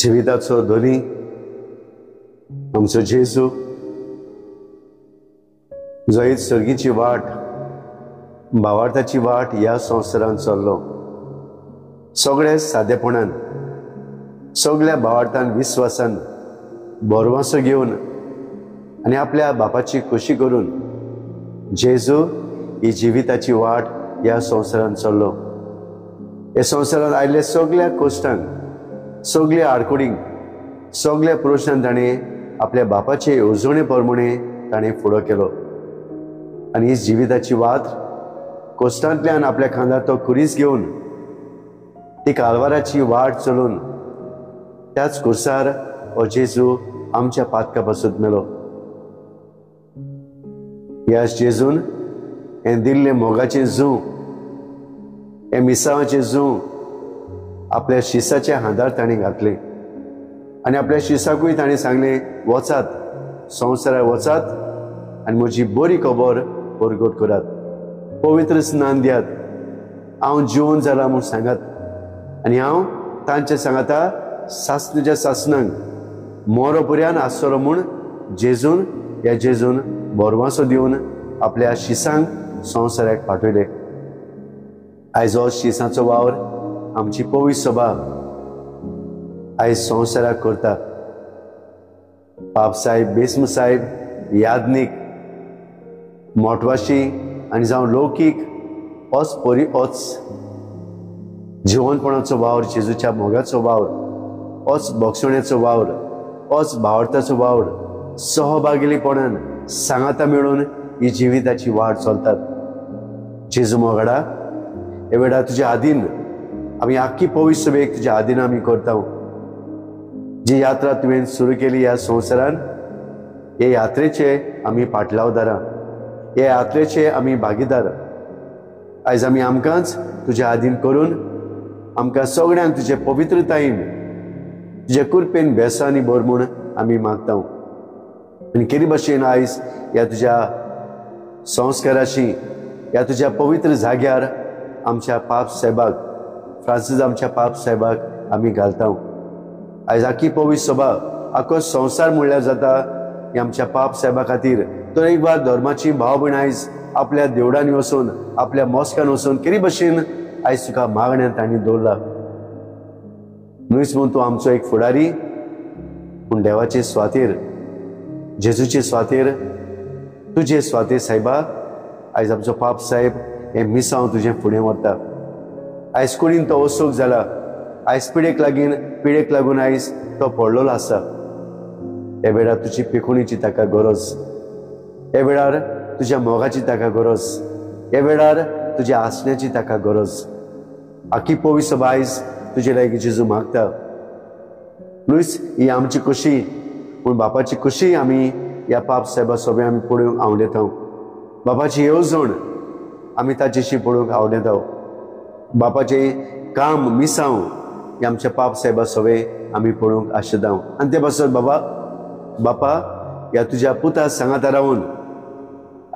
जिविताचो धनी आमचो जेजू जो सर्गीची वाट भावार्थाची वाट ह्या संवसारांत चल्लो, सगळे सादेपणान सगळ्या भावार्थान विस्वासान भरवंसो घेवन आनी आपल्या बापाची खोशी करून जेजू ही जिविताची वाट ह्या संवसारांत चल्लो। ह्या संवसारांत आयिल्ल्या सगळ्या कश्टांक, सगळ्या आडकुडींक, सगळ्या प्रश्नान ताणें आपल्या बापाचे येवजणे प्रमाणे ताणें फुडो केलो आनी ही जिविताची वाट कश्टांतल्यान आपल्या खांदार तो खुरीस घेवन ती कालवाराची वाट चलून त्याच कुर्सार हो जेजू आमच्या पातका पासून मेलो। ह्या जेजून हें दिल्लें मोगाचें जू, हें मिसावाचें जू आपल्या शिसाच्या हातार ताणें घातलें आनी आपल्या शिसाकूय ताणें सांगलें, वचात संवसारार वचात आनी म्हजी बरी खबर परगट करात, पवित्र स्नान दियात, हांव जिवन जाला म्हूण सांगात आनी हांव तांच्या सांगाता सासणाच्या सासणांक मोरो पर्यान आसतलो म्हूण जेजून ह्या जेजून भरवंसो दिवन आपल्या शिसांक संवसाराक पाठयले। आयज हो शिसांचो वावर आमची पवित्र सभा आयज संवसाराक करता। पाप साहेब, बेस्म साहेब, याज्ञीक, मोटवाशी आनी जावं लौकीक होच परी होच जिवनपणाचो वावर, जेजूच्या मोगाचो वावर, होच बक्षण्याचो वावर, होच भावार्थाचो वावर सहभागीपणान सांगाता मेळून ही जिविताची वाट चलतात। जेजू मोगाडा, हे वेळार तुज्या आदीन आमी आख्खी पवित्र सभेक तुज्या आदीन आमी करता। जी यात्रा तुवें सुरू केली ह्या संवसारान, हे यात्रेचे आमी पाटलावदारां, हे यात्रेचे आमी भागीदार। आयज आमी आमकांच तुज्या आदीन करून आमकां सगळ्यांक तुजे पवित्रतायेन तुजे कृपेन बेसांनी भर म्हूण आमी मागता। आनी केरी भशेन आयज ह्या तुज्या संस्काराशी, ह्या तुज्या पवित्र जाग्यार आमच्या पाप साहेबाक, फ्रांसीस आमच्या पाप साहेबाक आमी घालता। आयज आखी पवित्र सभा, आखो संवसार म्हणल्यार जाता ही आमच्या पाप साहेबा खातीर तर एक बार धर्माची भाव भयण आयज आपल्या देवळांनी वचून, आपल्या मोस्कान वचून केरी भशेन आयज तुका मागण्यान तांणी दवरला। न्हूच म्हूण तूं आमचो एक फुडारी, पूण देवाचे स्वातीर, जेजूचे स्वातीर, तुजे स्वातीर साहेबा आयज आमचो पाप साहेब हें मिसांव तुजें फुडें व्हरता। आयज कुडीन तो असोक जाला, आयज पिडेक लागून आयज तो पडलेलो आसा। ह्या वेळार तुजी पेखुणीची ताका गरज, ह्या वेळार तुज्या मोगाची ताका गरज, ह्या वेळार तुज्या आसण्याची ताका गरज। आखी पवित्र सभा आयज तुजे लागीं जेजू मागता। न्हूच ही आमची खोशी, पूण बापाची खोशी आमी ह्या पाप साहेबा सोबे आमी पळोवंक आवडटा। बापाची येवजण आमी ताचेशी पळोवंक आवडटा। बापाचें काम मिसांव हे आमच्या पाप साहेबा सोबे आमी पळोवंक आशेता। आनी ते पासत बाबा, बापा ह्या तुज्या पुता सांगाता रावन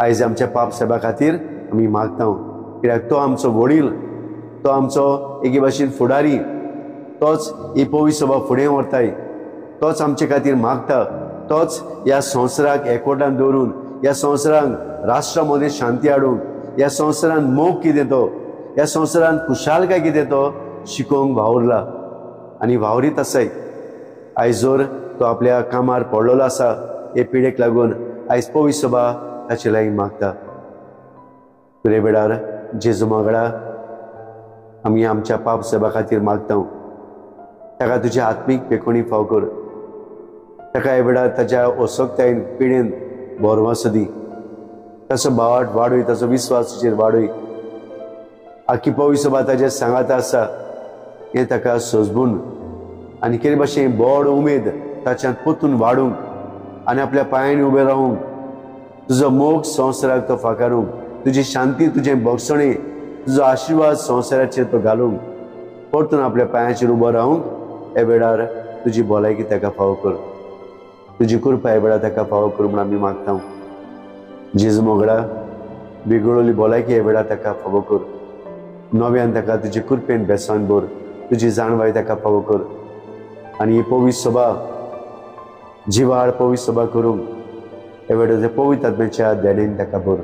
आयज आमच्या पाप साहेबा खातीर आमी मागता। कित्याक तो आमचो वडील, तो आमचो एके भाशेन फुडारी, तोच ही पवित्र सभा फुडें व्हरताय, तोच आमचे खातीर मागता, तोच ह्या संवसाराक एकवटान दवरून ह्या संवसारांक राष्ट्रा मदें शांती हाडूंक, ह्या संवसारान मोग कितें तो, ह्या संवसारान खुशालकाय कितें तो शिकोवंक वावुरला आनी वावरीत आसाय। आयज जर तो आपल्या कामार पडलेलो आसा हे पिडेक लागून आयज पवित्र सभा ताचे लागीं मागता। फुडें वेळार जेजू मोगाडा आमी आमच्या पाप साहेबा खातीर मागता। ताका तुज्या आत्मीक पेखोणी फाव कर, ताका ह्या वेळार ताच्या असक्तायेन पिडेन भरवंसो दी, ताचो भावार्थ वाडय, ताचो विस्वास तुजेर वाडय। आखी पवित्र सभा ताच्या सांगाता आसा हें ताका सोजबून आनी केरी भाशेन बोड उमेद ताच्यान परतून वाडूंक आनी आपल्या पांयांनी उबें रावूंक, तुजो मोग संवसाराक तो फाकारूंक, तुजी शांती, तुजें बक्षणें, तुजो आशिर्वाद संवसाराचेर तो घालूंक, परतून आपल्या पांयाचेर उबो रावूंक ह्या वेळार तुजी भलायकी ताका फावो कर, तुजी कृपा ह्या वेळार ताका फावो कर म्हूण आमी मागता। जेजू मोगडा, बिगडली भलायकी ह्या वेळार ताका फावो कर, नव्यान ताका तुजे कृपेन बेसान भर, तुजी जाणवाय ताका फावो कर। आनी ही पवित्र सभा जिवाळ पवित्र सभा करूंक हे वेळार पवित्र आत्म्याच्या देणेन ताका भर.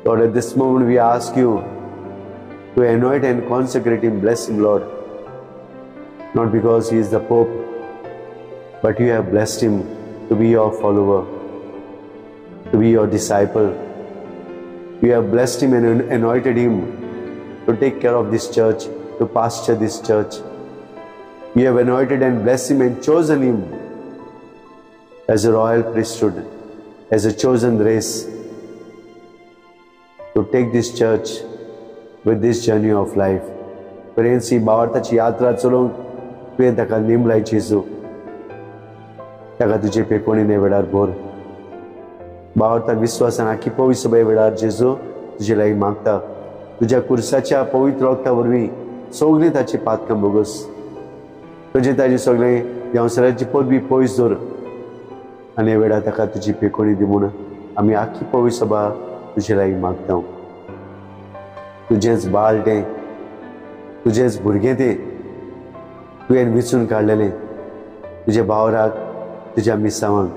Lord, at this moment we ask you to anoint and consecrate him, bless him, Lord. Not because he is the Pope, but you have blessed him to be your follower, to be your disciple. You have blessed him and anointed him to take care of this church, to pasture this church. You have anointed and blessed him and chosen him as a royal priesthood, as a chosen race, to take this church with this journey of life. Parents, ही भावार्थाची यात्रा चलोवंक तुवें ताका नेमलाय जेजू. ताका तुजे पेकोणीने वेळार भर. भावार्था विस्वासान आखी पवित्र सभे वेळार जेजू तुजे लागीं मागता. तुज्या कुर्साच्या पवित्र रक्ता वरवीं सगळीं ताची पातकां भोगस. तुजे ताजी सगळें देंवसराची पदवी पयस दवर आनी हे वेळार ताका तुजी पेकोणी दी म्हूण आमी आखी पवित्र सभा तुजे लागीं मागता. तुजेंच बाळ तें, तुजेंच भुरगें तें, तुवें विचून काडलेलें तुज्या भावराक, तुज्या मिसावांक.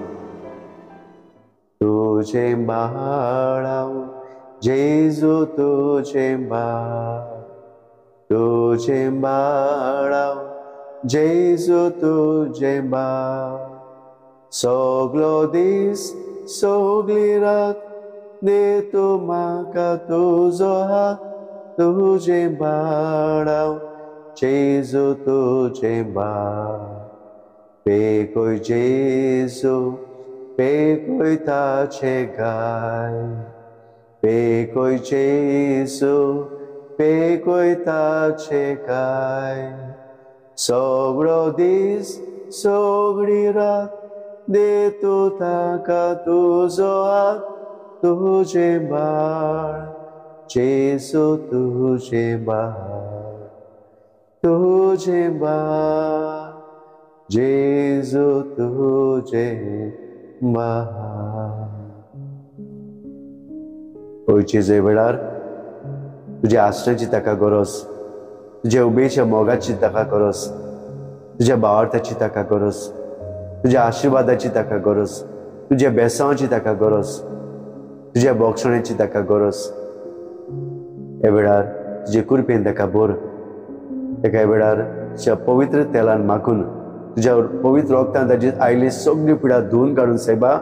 तुजें बाळ हांव जेजू, तुजें बाळ, तुजें बाळ हांव जेजू, तुजें बाळ. सगलो दीस सगली रात दे तूं म्हाका तुजो हात. तुजें बाळ हांव जेजू, तुजें बाळ. पेकोय जेजू, पेकोय ताचे गाय. पेकोय जेजू, पेकोय ताचे गाय. सगळो दीस सगळी रात दे तूं ताका तुजो हात. तुजें बाळ जेजू, तुजें बाळ, तुजें बाळ जेजू, तुजें बाळ. ओ जेजू, वेळार तुज्या आसण्याची ताका गरज, तुज्या उबेच्या मोगाची ताका गरज, तुज्या भावार्थाची ताका गरज, तुज्या आशिर्वादाची ताका गरज, तुज्या बेसांवाची ताका गरज, तुज्या बोगसण्याची ताका गरज. हे वेळार तुजे कृपेन ताका भर. ताका वेळार तुज्या पवित्र तेलान माखून तुज्या पवित्र रक्तान ताजी आयली सगळी पिडा धुवन काडून सायबा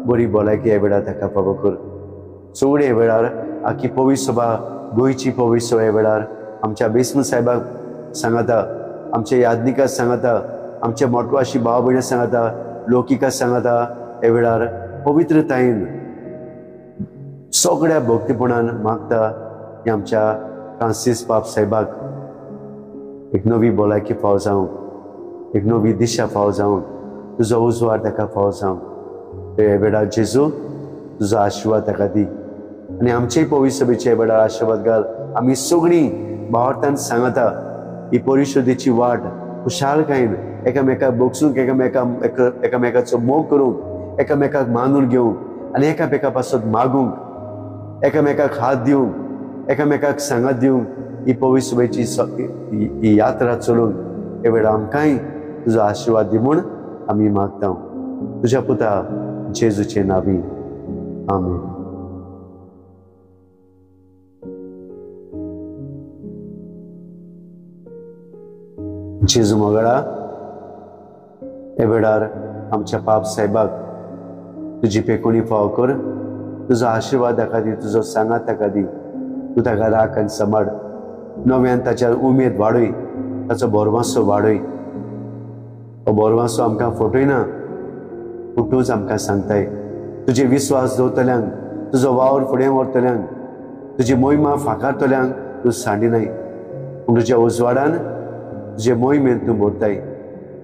बरी भलायकी हे वेळार ताका फावो कर. सगळे हे वेळार आखी पवित्र सभा, गोंयची पवित्र सभा हे वेळार आमच्या बेस्म साहेबाक सांगता, आमच्या यादनिका सांगता, आमच्या मोटवाशी भाव भयणां सांगता, लोकिका सांगता. हे वेळार पवित्रतायेन सगळ्या भक्तीपणान मागता की आमच्या फ्रांसीस पाप साहेबाक एक नवी भलायकी फाव जावंक, एक नवी दिशा फाव जावंक, तुजो उजवाड ताका फाव जावंक. हे वेळार जेजू तुजो आशिर्वाद ताका दी आनी आमचेय पवित्र सभेचे वेळार आशिर्वाद घाल. आमी सगळीं भावार्थान सांगता ही परिशुद्धीची वाट खुशालकायेन एकामेकाक बोगसूंक, एकामेकाचो मोग करूंक, एकामेकाक मानून घेवंक आनी एकामेका पासत मागूंक, एकामेकाक हात दिवंक, एकामेकाक सांगात दिवंक ही पवित्र सभेची ही यात्रा चलोवंक हे वेळार आमकांय तुजो आशिर्वाद दी म्हूण आमी मागता. तुज्या पुता जेजूचे नांवी, आमेन. जेजू मोगळा, हे वेळार आमच्या पाप साहेबाक तुजी पेकोणी फाव कर. तुजो आशिर्वाद ताका दी, तुजो सांगात ताका दी. तूं ताका राख आनी सांबाळ. नव्यान ताच्या उमेद वाडय, ताचो भरवासो वाडय. हो भरवासो आमकां फटयना, पूण तूंच आमकां सांगताय. तुजे विस्वास दवरतल्यांक, तुजो वावर फुडें व्हरतल्यांक, तुजी मोहिमा फाकारतल्यांक तूं सांडिनाय, पूण तुज्या उजवाडान तुजे मोहिमेन तूं भरताय.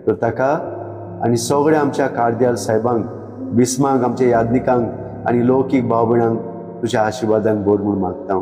तर ताका आनी सगळ्या आमच्या कार्द्याल साहेबांक, बिस्मांक, आमच्या यादनिकांक आनी लौकीक भाव भयणांक तुज्या आशिर्वादान भर म्हूण मागता.